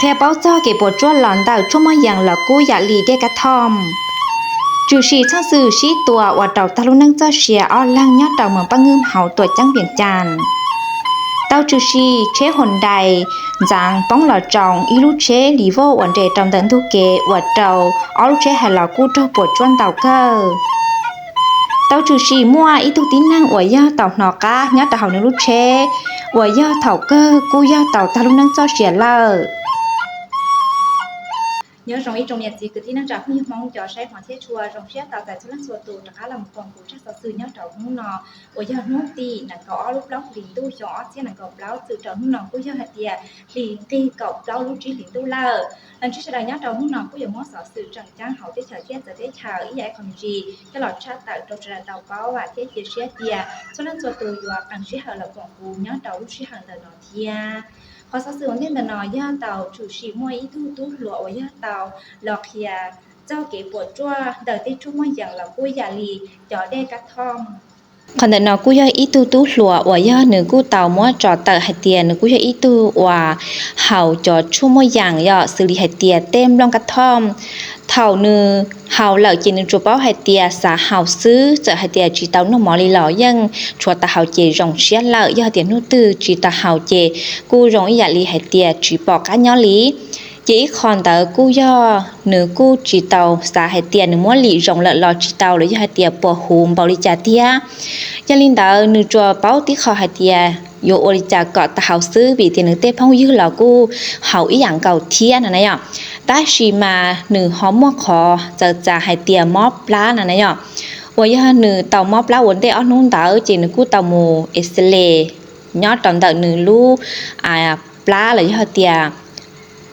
Qhia paub txog kev puas tsuaj los ntawm tshuaj muaj yees los kuj yam li dej kab thoj. Tshwm sim txheej xwm sib tua ua rau tag lub neej txoj sia ob leeg nyob rau moos Paj Nwj hauv tuam ceeb Vias Cas. Tau tshwm sim tsheb Hyundai ntxeev poob los tsoo ib lub tsheb Revo uas nres rau ntawm ntug kev ua rau ob lub tsheb hais los kuj raug puas tsuaj ntau kawg. Tau tshwm sim muaj ib tug tib neeg uas yog tau hnov qab nyob rau hauv nws lub tsheb uas yog thaum kawg kuj yog tau tag lub neej txoj sia lawm. Nyob zoo ib tsoom niam txiv kwv tij neej tsa phooj ywg Hmoob cov saib hmov thiab tshua, zoo siab tau txais txhua leej txhua tus rov qab los koom kuv tsab xov xwm nyob rau hnub no uas yog hnub tim nees nkaum ob lub plaub hlis ntuj xyoo ob txhiab nees nkaum plaub txwm rau hnub no kuj yog hais tias hli nqig kaum plaub lub tsib hlis ntuj lawm. Los ntsib sawv daws nyob rau hnub no kuj yuav muab xov xwm tseem ceeb hauv teb chaws thiab txawv teb chaws ib yam ib qho me ntsis coj los tshaj tawm rau sawv daws tau paub thiab cia siab tias txhua leej txhua tus yuav qee sij hawm los koom kuv nyob rau lub sij hawm ntawm no thiab. Qhov xov xwm ua ntej ntawm no yog tau tshwm sim muaj ib tug tub hluas uas yog tau los qhia txog kev puas tsuaj ntawm tej tshuaj muaj yees los kuj yam li cov dej kab thoj. Qhov ntawm no kuj yog ib tug tub hluas uas yog nws kuj tau muab tso tawm hais tias nws kuj yog ib tug uas haus cov tshuaj muaj yees yom, xws li hais tias tej nplooj kab thoj. Thaum nws haus lawm ces nws tsuas paub hais tias xav haus xwb, txawm hais tias tsis tau noj mov li los yeej tshuav tau haus ces zoo siab lawm, yog hais tias hnub twg tsis tau haus ces kuj zoo ib yam li hais tias tsis pom qab nyob li. Ces ib qho ntawd kuj yog nws kuj tsis tau xav hais tias nws muab lim zoo lawm los tsis tau los yog hais tias puas huv npaum li cas thiab. Yog li ntawd nws tsuas paub tib qho hais tias yuav ua li cas kom tau haus xwb vim tias nws tej phooj ywg los kuj haus ib yam nkaus thiab no na yom. Tab sis mas nws ho muaj qhov txawv txav hais tias mob plab no na yom. Uas yog nws tau mob plab ua ntej ob hnub ntawd ces nws kuj tau mus X-ray nyob rau ntawm nws lub plab los yog tias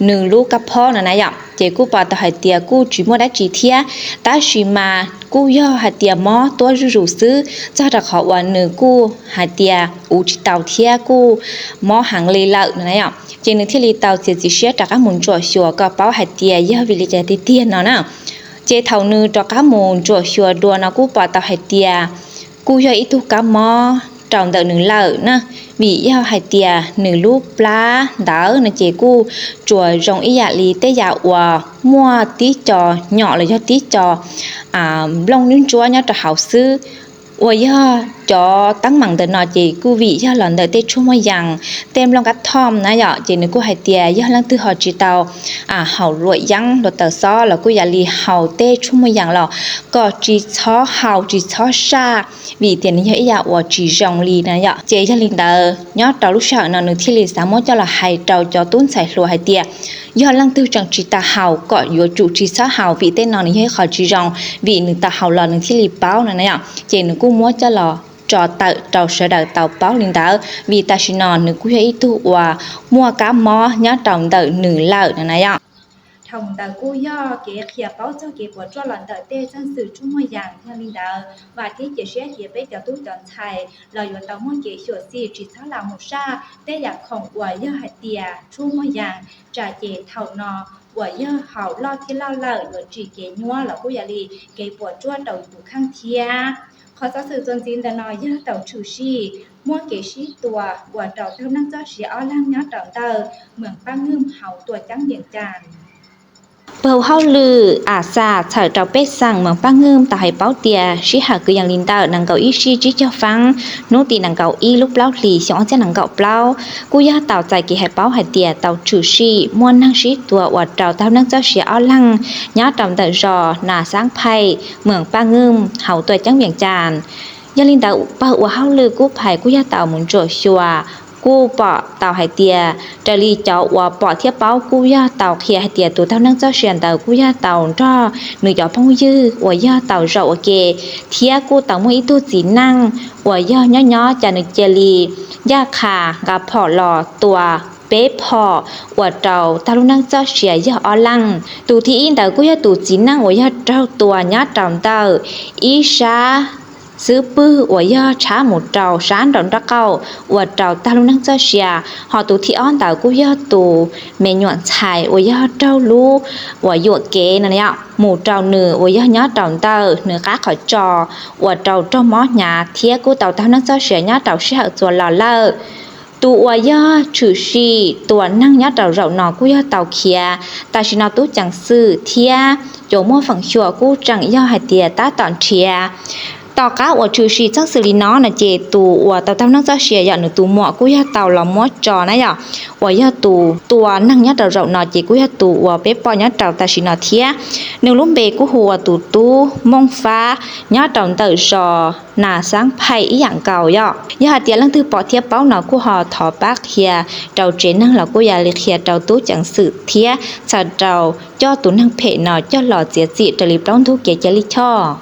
nws lub kab phob no na yom, ces kuj pom tau hais tias kuj tsis muaj dab tsi thiab, tab sis mas kuj yog hais tias mob tuab zuj zus xwb, txog rau qhov uas nws kuj hais tias uv tsis tau thiab kuj mob heev li lawm no na yom. Ces nws thiaj li tau txiav txim siab rov qab mus ntsuam xyuas kom paub hais tias yog vim li cas tiag tiag no na. Ces thaum nws rov qab mus ntsuam xyuas dua no kuj pom tau hais tias kuj yog ib tug kab mob rau ntawm nws lawm na, vim yog hais tias nws lub plab ntawd no ces kuj tsuas zoo ib yam li tej yam uas muaj tib co nyom los yog tib co nplooj ntsuab ntsuab nyob rau hauv xwb. Uas yog cov teeb meem ntawm no ces kuj vim yog los ntawm tej tshuaj muaj yees, tej nplooj kab thoj na yom, ces nws kuj hais tias yog leej twg ho tsis tau haus luam yeeb luam taws xob los kuj yam li haus tej tshuaj muaj yees los kom tsis txhob haus tsis txhob saj, vim tias nws yog ib yam uas tsis zoo li na yom. Ces yog li ntawd nyob rau lub sij hawm no nws thiaj li xav muab coj los hais rau cov tub ntxhais hluas hais tias yog leej twg tseem tsis tau haus kom yuav tsum tsis txhob haus vim tej no nws yog ib qho tsis zoo, vim nws tau haus los nws thiaj li paub no na yom. Ces nws kuj muab coj los tso tawm rau sawv daws tau paub li ntawd, vim tam sim no nws kuj yog ib tug uas muaj kab mob nyob rau ntawm nws lawm no na yom. Dhau ntawd kuj yog kev qhia paub txog kev puas tsuaj los ntawm tej txheej xwm tshuaj muaj yees. Yog li ntawd vam thiab cia siab tias peb cov tub cov ntxhais los yuav tau muaj kev xyuam xim tsis txhob lam mus saj tej yam khoom uas yog hais tias tshuaj muaj yees, tsam ces thaum no uas yog haus loj thiab loj lawm yuav tsim kev nyuaj los kuj yog li kev puas tsuaj rau tus kheej thiab. Qhov xov xwm txuas ntxiv ntawm no yog tau tshwm sim muaj kev sib tua ua rau tag neej txoj sia ob leeg nyob rau ntawm moos Paj Nwj hauv tuam ceeb Vias Cas. Pawg hauj lwm A xa txhawm rau pej xeem moos Paj Nwj tau hais paub tias sij hawm kwv yees li ntawm nees nkaum ib sij tsib caug feeb hnub tim nees nkaum ib lub plaub hlis xyoo ob txhiab nees nkaum plaub kuj yog tau txais kev hais paub hais tias tau tshwm sim muaj neeg sib tua ua rau tag neej txoj sia ob leeg nyob rau ntawm zos Nas Xaab Phaim, moos Paj Nwj hauv tuam ceeb Vias Cas. Yog li ntawd pawg ua hauj lwm kub phais kuj yog tau mus ntsuam xyuas, kuj pom tau hais tias raws li cov uas pom thiab paub kuj yog tau qhia hais tias tus tag neej txoj sia ntawd kuj yog tau nrog nws cov phooj ywg uas yog tau zaum ua ke, thiab kuj tau muaj ib tug txiv neej uas yog nyob nyob cas nws cia li ncaj qha nqa phom los tua peb phom ua rau tag lub neej txoj sia yog ob leeg. Tus thib ib ntawd kuj yog tus txiv neej uas yog raug tua nyob rau ntawm ib sab xub pwg uas yog tshab mus rau sab nraum nraub qaum ua rau tag lub neej txoj sia. Ho tus thib ob ntawd kuj yog tus me nyuam ntxhais uas yog raug lub uas yuam kev no mus rau nws uas yog nyob rau ntawm nws qab qhov tso ua rau raug mob hnyav thiab kuj tau tag neej txoj sia nyob rau sij hawm txuas los lawm. Tus uas yog tshwm sim tua neeg nyob rau zaum no kuj yog tau khiav. Tam sim no tub ceev xwm thiab cov muaj feem xyuam kuj tseem yog hais tias tab tom nrhiav. Tom qab uas tshwm sim txheej xwm li no no ces tus uas tau taug neeg txoj sia yog nws tus muam kuj yog tau los muab tso na yom, uas yog tus tua neeg nyob rau zaum no ces kuj yog tus uas peb pom nyob rau tam sim no thiab. Nws lub npe kuj hu ua tus tub Mooj Fab nyob rau ntawm zos Nas Xaab Phaim ib yam nkaus yom. Yog hais tias leej twg pom thiab paub no kuj ho thov pab qhia rau tsev neeg los kuj yog li qhia rau tub ceev xwm thiab txhawm rau coj tus neeg phem no coj los txiav txim raws li plaub ntug kev cai lij choj.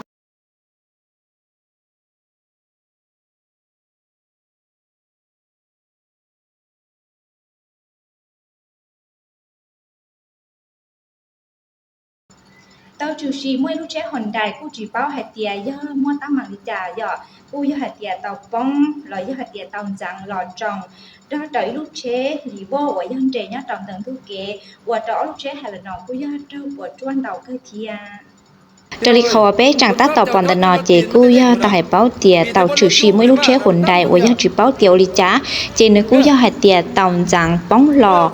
Tau tshwm sim muaj ib lub tsheb Hyundai kuj tsis paub hais tias yog muaj teeb meem li cas yom, kuj yog hais tias tau poob los yog hais tias tau ntxeev los tsoo nrog rau ib lub tsheb Revo uas yog nres nyob rau ntawm ntug kev, ua rau ob lub tsheb hais los no kuj yog raug puas tsuaj ntau kawg thiab. Raws li qhov uas peb tseem tab tom pom ntawm no ces kuj yog tau hais paub tias tau tshwm sim muaj ib lub tsheb Hyundai uas yog tsis paub tias ua li cas, ces nws kuj yog hais tias tau ntxeev poob los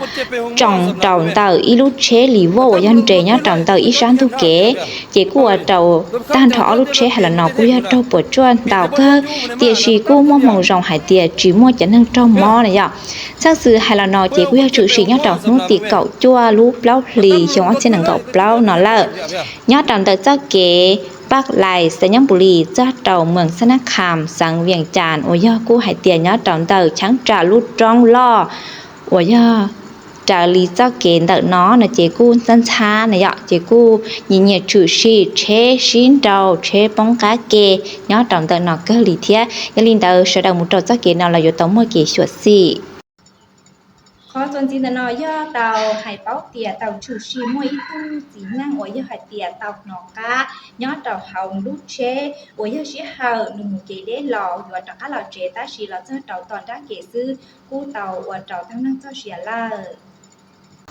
tsoo rau ntawm ib lub tsheb Revo uas yog nres nyob rau ntawm ib sab ntug kev, ces kuj ua rau tag nrho ob lub tsheb hais los no kuj yog raug puas tsuaj ntau kawg, tiam sis kuj muaj hmoo zoo hais tias tsis muaj cov neeg raug mob na yom. Txheej xwm hais los no ces kuj yog tshwm sim nyob rau hnub tim kaum cuaj lub plaub hlis xyoo ob txhiab nees nkaum plaub no lawm, nyob rau ntawm txoj kev Paj Lais Xais Nyob Npus Lis txog rau moos Xab Nab Kham xeev Vias Cas uas yog kuj hais tias nyob rau ntawm cheeb tsam lub roob loj uas yog raws li txoj kev ntawm no no ces kuj ntxhab ntxhab na yom, ces kuj nyias nyias tshwm sim tsheb sib nrau tsheb poob qab ke nyob rau ntawm no kawg li thiab. Yog li ntawd sawv daws mus rau txoj kev no los yuav tau muaj kev xyuam xim. Qhov txuas ntxiv ntawm no yog tau hais paub tias tau tshwm sim muaj ib tug txiv neej uas yog hais tias tau hnov qab nyob rau hauv lub tsheb uas yog sij hawm nws mus kev deb los yuav rov qab los tsev tab sis los txog rau tom nrab kev xwb kuj tau ua rau tag neej txoj sia lawm.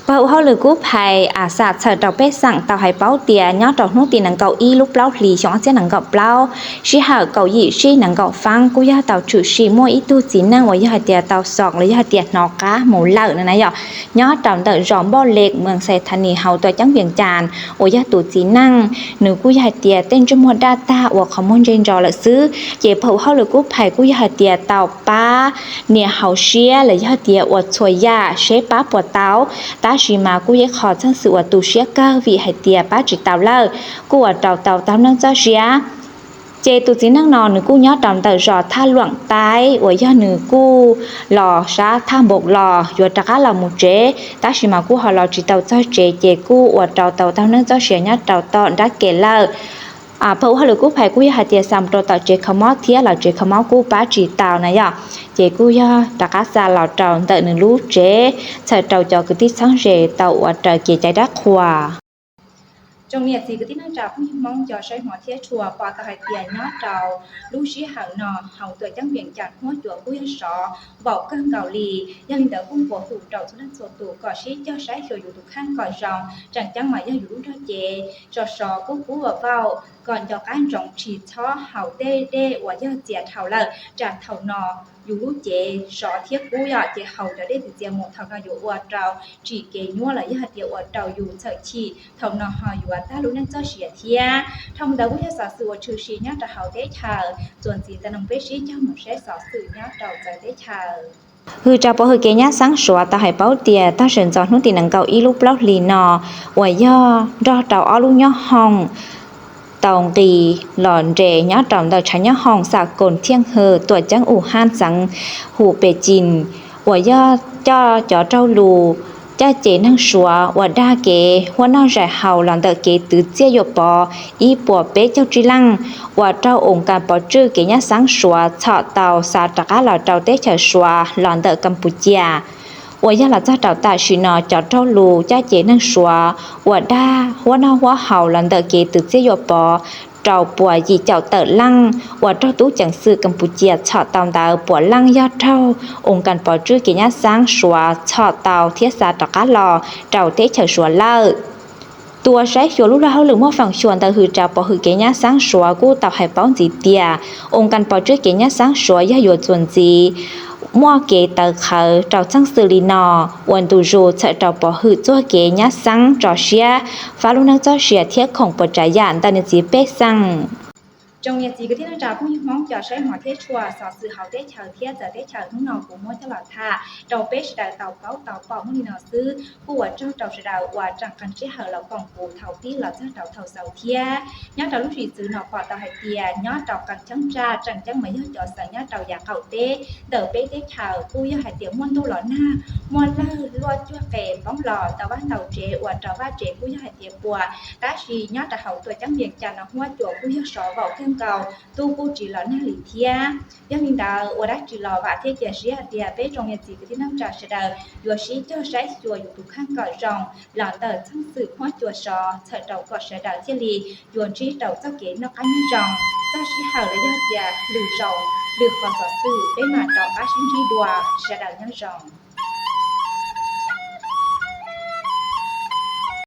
Pawg hauj lwm kub phais a xam txhawm rau pej xeem tau hais paub tias nyob rau hnub tim nees nkaum ib lub plaub hlis xyoo ob txhiab nees nkaum plaub, sij hawm kaum yim sij nees nkaum feeb kuj yog tau tshwm sim muaj ib tug txiv neej uas yog hais tias tau xom los yog hais tias hnov qab mus lawm no na yom, nyob rau ntawm zos Npauj Lek moos Xais Thas Nis hauv tuam ceeb Vias Cas uas yog tus txiv neej nws kuj yog hais tias tej ntsej muag daj tag uas qhov muag ntse ntso lawm xwb, ces pawg hauj lwm kub phais kuj yog hais tias tau pab nias hauv siab los yog hais tias ua txhua yam seb pab puas tau, tab sis mas kuj yog ib qho txheej xwm uas tu siab kawg vim hais tias pab tsis tau lawm, kuj ua rau tau tag neej txoj sia. Ces tus txiv neej no nws kuj nyob rau ntawm zos Thaj Luam Taib uas yog nws kuj los sab Thaj Npaum los yuav rov qab los mus tsev, tab sis mas kuj ho los tsis tau txog tsev ces kuj ua rau tau tag neej txoj sia nyob rau tom nrab kev lawm. Pawg hauj lwm kub phais kuj yog hais tias xa mus rau tom tsev kho mob thiab los tsev kho mob kuj pab tsis tau na yom, ces kuj yog rov qab xa los rau ntawm nws lub tsev, txhawm rau cov kwv tij txheeb ze tau ua raws kev cai dab qhuas. Tsoom niam txiv kwv tij neej tsa phooj ywg Hmoob cov saib hmov thiab tshua, pom tau hais tias nyob rau lub sij hawm no hauv tuam ceeb Vias Cas huab cua kuj yog sov npaum kawg nkaus li. Yog li ntawd kuj nqua hu rau txhua leej txhua tus kom sib cog saib xyuas yus tus kheej kom zoo, tseem ceeb mas yog yus lub nrog cev sov sov kub kub ua vaum kom nco qab ntsoov tsis txhob haus tej dej uas yog txias dhau lawm, tsam thaum no yus lub cev sov thiab kub yom, ces haus cov dej txias txias mus thaum no yuav ua rau tsim kev nyuaj los yog hais tias ua rau yus txhawm chim, thaum no ho yuav tag lub neej txoj sia thiab. Dhau ntawd kuj yog xov xwm uas tshwm sim nyob rau hauv teb chaws, txuas ntxiv ntawm no peb sib cog mus saib xov xwm nyob rau txawv teb chaws. Hwm rau pov hwm kev nyab xeeb Suav tau hais paub tias tag sawv ntxov hnub tim nees nkaum ib lub plaub hlis no uas yog nrog rau ob lub nyob hoom tau nqis los nres nyob rau ntawm tshav nyob hoom xam koos thiaj hwm tuam ceeb Uhaj xeev hum Pes Cin uas yog coj cov raug lus caj ces neeg Suav uas dag kev huab noj zais haus los ntawm kev twv txiaj yuam pov ib puas peb caug tsib leej uas raug oo kas pov tswj kev nyab xeeb Suav txhom tau xa rov qab los rau teb chaws Suav los ntawm Kas Pus Cias. Uas yog los txog rau tam sim no cov raug lus caj ces neeg Suav uas dag huab noj huab haus los ntawm kev twv txiaj yuam pov rau puas yim caum tawm leej uas raug tub ceev xwm Kas Pus Cias txhom tau ntawd puas leej yog raug oo kas pov tswj kev nyab xeeb Suav txhom tau thiab xa rov qab los rau teb chaws Suav lawm. Tus uas saib xyuas lub luag hauj lwm muaj feem xyuas ntawd hwm rau pov hwm kev nyab xeeb Suav kuj tau hais paub ntxiv tias oo kas pov tswj kev nyab xeeb Suav yog yuav txuas ntxiv muaj kev tawv qhawv rau txheej xwm li no, ua ntu zus txhawm rau pov hwm txuag kev nyab xeeb tso siab, fab lub neej txoj sia thiab khoom puas tsav yam ntawm niam txiv pej xeem. Tsoom niam txiv kwv tij neej tsa phooj ywg Hmoob cov saib hmov thiab tshua xov xwm hauv teb chaws thiab txawv teb chaws hnub no kuv muab coj los tham rau peb sawv daws tau paub tau pom muaj li no xwb. Kuj ua tsaug rau sawv daws uas tseem qee sij hawm los koom kuv thaum pib los txog rau thaum xaus thiab. Nyob rau lub sim xwv no pom tau hais tias nyob rau qee cheeb tsam tseem ceeb mas yog cov xeev nyob rau yav qaum teb ntawm peb teb chaws kuj yog hais tias muaj ntuj los nag, muaj lawg luaj cuag qe poob los tau vaj tau tsev ua rau vaj tsev kuj yog hais tias puas. Tab sis nyob rau hauv tuam ceeb Vias Cas no huab cua kuj yog sov vaum kawg nkaus, ntuj kuj tsis los nag li thiab. Yog li ntawd ua dab tsi los vam thiab cia siab hais tias peb tsoom niam txiv kwv tij neej tsa sawv daws yuav sib cog saib xyuas yus tus kheej kom zoo los ntawm txheej xwm huab cua sov txhawm rau kom sawv daws thiaj li yuav ntsib rau txoj kev noj qab nyob zoo. Txog sij hawm los yog tias lwm zaus lwm qhov xov xwm peb mam rov qab sib ntsib dua, sawv daws nyob zoo.